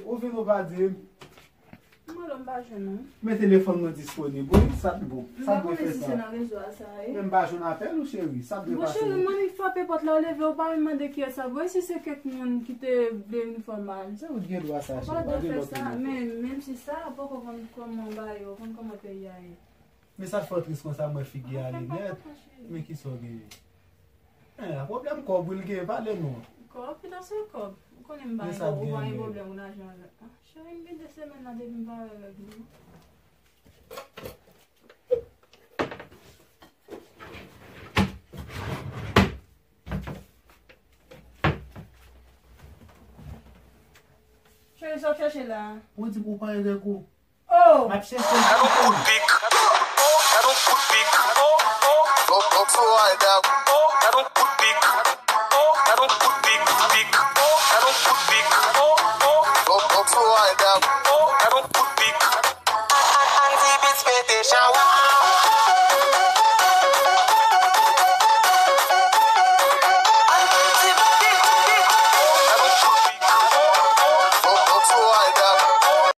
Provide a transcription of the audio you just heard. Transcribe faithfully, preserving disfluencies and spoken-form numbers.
Ou vin ou pa di m. M rele w, m pa jwenn ou. Men telefòn mwen disponib, wi, sa t bon. M pa konnen si se nan rezo a sa ye. Men m pa jwenn apèl ou, cheri, sa t dwe pase. Bon, cheri, mwen frape pòt la, ou leve, ou pa menm mande kiyès sa. Bon, e si se kèk moun ki te vle vin fè w mal? Se ou t gen dwa sa, cheri, pa gen lòt moun ankò. Men, menm si sa, poko konn kòman bagay yo, konn kòman peyi a ye. Men sa t fè w tris konsa, m wè figi a li nèt. Men kisa w genyen? Eh, a pwoblèm kòb wi l gen, pale non. Kòb, ki sa se kòb? Ou konnen m pa gen kòb, ou pa gen pwoblèm ou lajan avè m. Ah, cheri, m gen de semèn la depi m pa wè règ mwen. Cheri, sa w ap chèche la? Ou di pou w pa gen règ ou. Oh! M ap chèche l. Gad yon kout pik. Oh, gad yon kout pik. Oh, oh. Go, go, go, I dab. Oh, gad yon kout pik. Oh, gad yon kout pik, pik. Oh, gad yon kout pik. Oh, oh. Go, go, go, I dab.